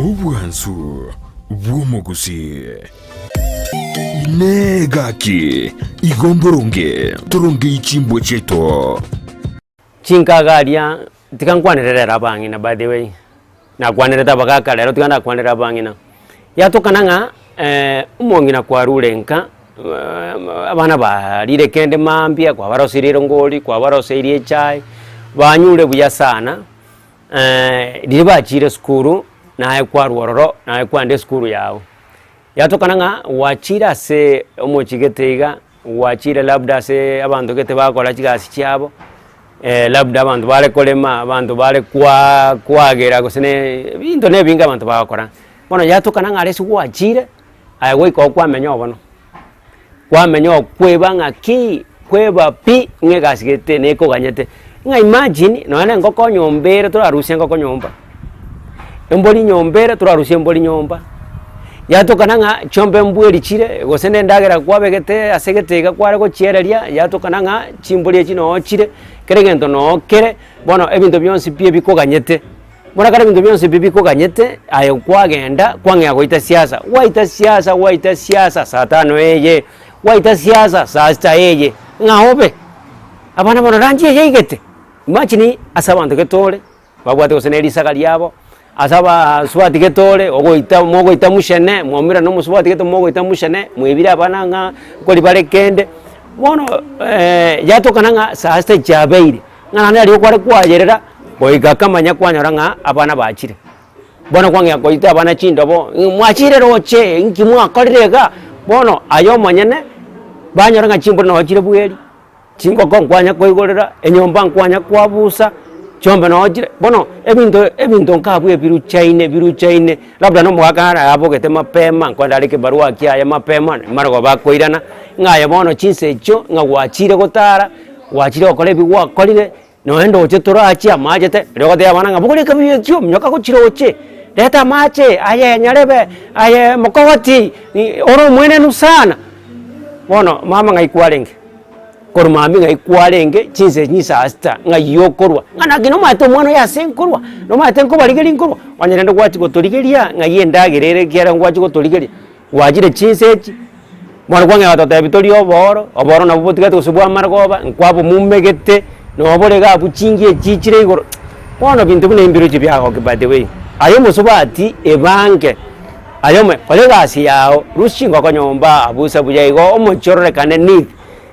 Obwansu bw'omogusii. Inee gaki, igo mboronge torongei chimbwa chiaito? Chinkaga aria, tiga nkwanere rero abang'ina by the way, nakwanerete abagaka rero tiga ndakwanere abang'ina. Yatokana ng'a omong'ina kwarure nka, abana barire kende mambia, kwabaroseirie erongori, kwabaroseirie echae, banyure buya sana. Riria bachire esukuru, naye kwarwa ororo, naye kwaenda esukuru yago. Yatokana ng'a gwachire ase omochie gete iga, gwachire labda ase abanto gete bagokora chigasi chiabo, labda abanto bare korema, abanto bare kwaa kwagera gose na ebinto na ebinge abanto bagokora. Bono yatokana ng'a aria ase gwachire, aye goika okwamenya obono. Kwamenya okweba ng'aki, kweba pi, ng'a egasi gete nekoganyete. Ng'a imagine nonya na engoko nyomba ere torarusie engoko nyomba, embori nyomba ere torarusie embori nyomba, yatokana ng'a chiombe mbweri chire, gose na endagera kwabegete ase gete iga kware gochiereria, yatokana ng'a chimbori echi noo chire, kera egento noo kere, bono ebinto bionsi pi ebikoganyete. Buna kare ebinto bionsi ebi bikoganyete, aye kwagenda kwang'ea goita siasa, gwaita siasa, gwaita siasa saa tano eye, gwaita siasa saa sita eye, ng'a obe? Abana bono lunch eye yaigete, imagine ase abanto gete ore, babwate gose ne risaga riabo, ase abasubati gete ore, ogoita mogoita mushene, mwaumera na omosubati gete mogoita mushene, mwebire abana ng'a nkori bare kende, bono yatokana ng'a saa sita chiabeire. Ng'a naende aria okware kwayerera, goika akamanya kwanyora ng'a abana bachire. Bono kwang'ea koita abana chindobo, ng'a mwachire roche, inki mwakorire iga? Bono aye omonyene, banyora ng'a chimbori noo chire bweri, chingoko nkwanya koigorera, enyomba nkwanya kwabusa, chiombe noo chire, bono ebinto ebinto nka abwo ebiruchaine biruchaine, labda na omogaka are abogete mapema, nkoenda are ekebarua kiaye mapema, marogoba akoirana, ng'a aye bono chinsa echio, ng'a gwachire gotara. Gwachire gokora ebi gwakorire, nonya ndoche torachie amachete, erio ogotebia abana ng'a bogoria ekebuyu ekio, minyoka gochia roche, reta amache, aye nyarebe, aye mokogoti, ore omwenenu sana. Bono mama ng'ai kwarenge? Korwa mambia ng'ai kwarenge chinsa echi chinsaa sita, ng'ai okorwa? Ng'a naki nomanyete omwana oyo ase nkorwa, nomanyete nkobarigeria nkorwa, onye rende gwachia gotorigeria ng'ai endagera ere ekiagera ngwachia gotorigeria. Gwachire chinsa echi, bono kwang'ea gototebi torie obooro, obooro nabwo botigete gose bwa amarogoba, nkwabomumegete, nobore iga abwo chingi echi chire igoro, bono binto buna ebi mbiroche biagokia by the way. Aye omosubati ebange, aye ome kora egasi yago, rusia chingoko nyomba, abusa buya igo, omochie ororekane neat.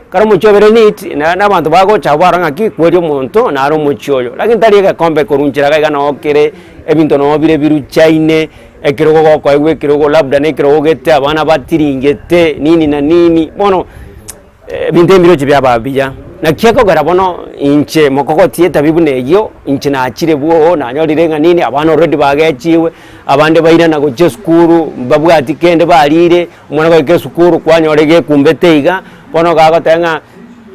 Ekero omochie obere neat, na na abanto bagocha abwo barore ng'aki kweri omonto nare omochie oyo. Lakini tari egekombe korwa nchera iga iga noo kere, ebinto noo bire biruchaine, ekerogo gokoegwa ekerogo labda na ekerogo gete abana batiringete nini na nini, bono ebinto mbiroche biaba buya. Naki ekogera bono inche mokogotie etabi buna eyio, inche nachire bwogo nanyorire ng'a nini abana already bagechiwe, abande bairana gochia esukuru mbabwati kende barire. Omwana goika esukuru kwanyora egekumbete iga, bono iga agoteba ng'a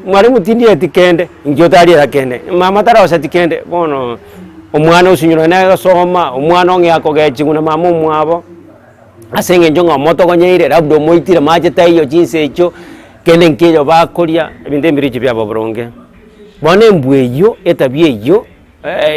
mwalimu tindieti kende, inki otariera kende, mama taroseti kende, bono omwana osinyirwe na egosoma, omwana ong'ea kogechigwa na mama omwabo, ase eng'encho ng'a omotogonyeire labda omoitire mache taiyo chinsa echio, kende nkeiyo bakoria, ebinto ebi mbirochio biaba boronge. Bono embwa eywo, etabia eywo.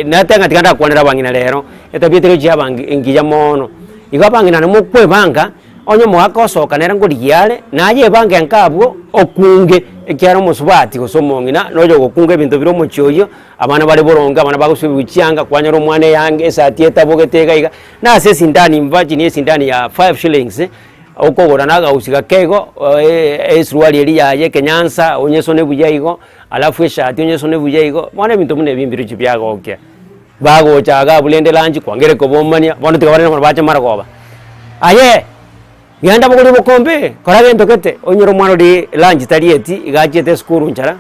Nateba ng'a tiga ndakwanere abang'ina rero, etabia etari gochia yaba engiya mono. Igo abang'ina naende mokwebanga, onye omogaka osoka nere nkorigia are, naye ebange nka abwo okunge, ekiagera omosubati gose omong'ina noyo ogokunga ebinto bire omochie oyio, abana bare boronge, abana bagosibigwa chianga, kwanyora omwana eyanga esati etabogete iga iga, na ase esindani imagine esindani ya five shillings, okogora na agausi gake igo, esuruari eria yaye ekenyansa, onyesone buya igo. Alafu eshati onyesone buya igo, bono ebinto buna ebi mbirochio biagokia. Bagocha iga abwo rende lunch kwangera kobomania, bono tiga barende bono bache marogoba. Aye, genda bogoria obokombe, kora gento gete, onyore omwana oria lunch tarieti, iga achiete esukuru nchara,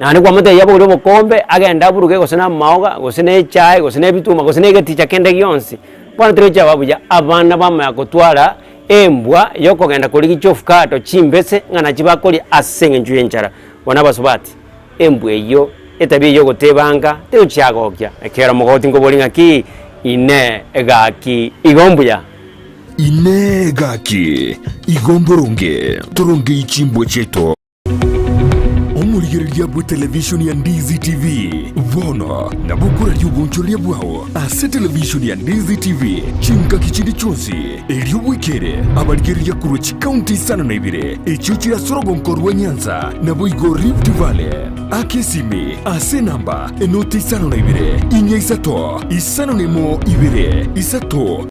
naende kwamotebia abogorie obokombe, agende aburuge gose na amaoga, gose na echae, gose na ebituma, gose na egeticha kende gionsi. Bono tirochi aba buya, abana bamanya kotwara embwa yokogenda korigia chiofukado chimbese ng'a nachi bakoria ase eng'encho y'enchara. Bono abasubati, embwa eyio, etabia eyio y'ogotebanga tegochiagokia, ekero mogoti nkobori ng'aki, Inee, gaki, igo mbuya? Inee! Gaki, igo mboronge torongei chimbwa chiaito? Omorigereria bw'etelevishoni ya Ndizi TV bono nabo okoraria obonchoreria bwao ase televishoni ya Ndizi TV. Chingaki chinde chionsi, erio bwekere abarigereria korwa chikaunti 52 echio chire ase orogonko rwa Nyanza, naboigo Rift Valley. Aka esimi ase enamba 052 4 3 51 2 3.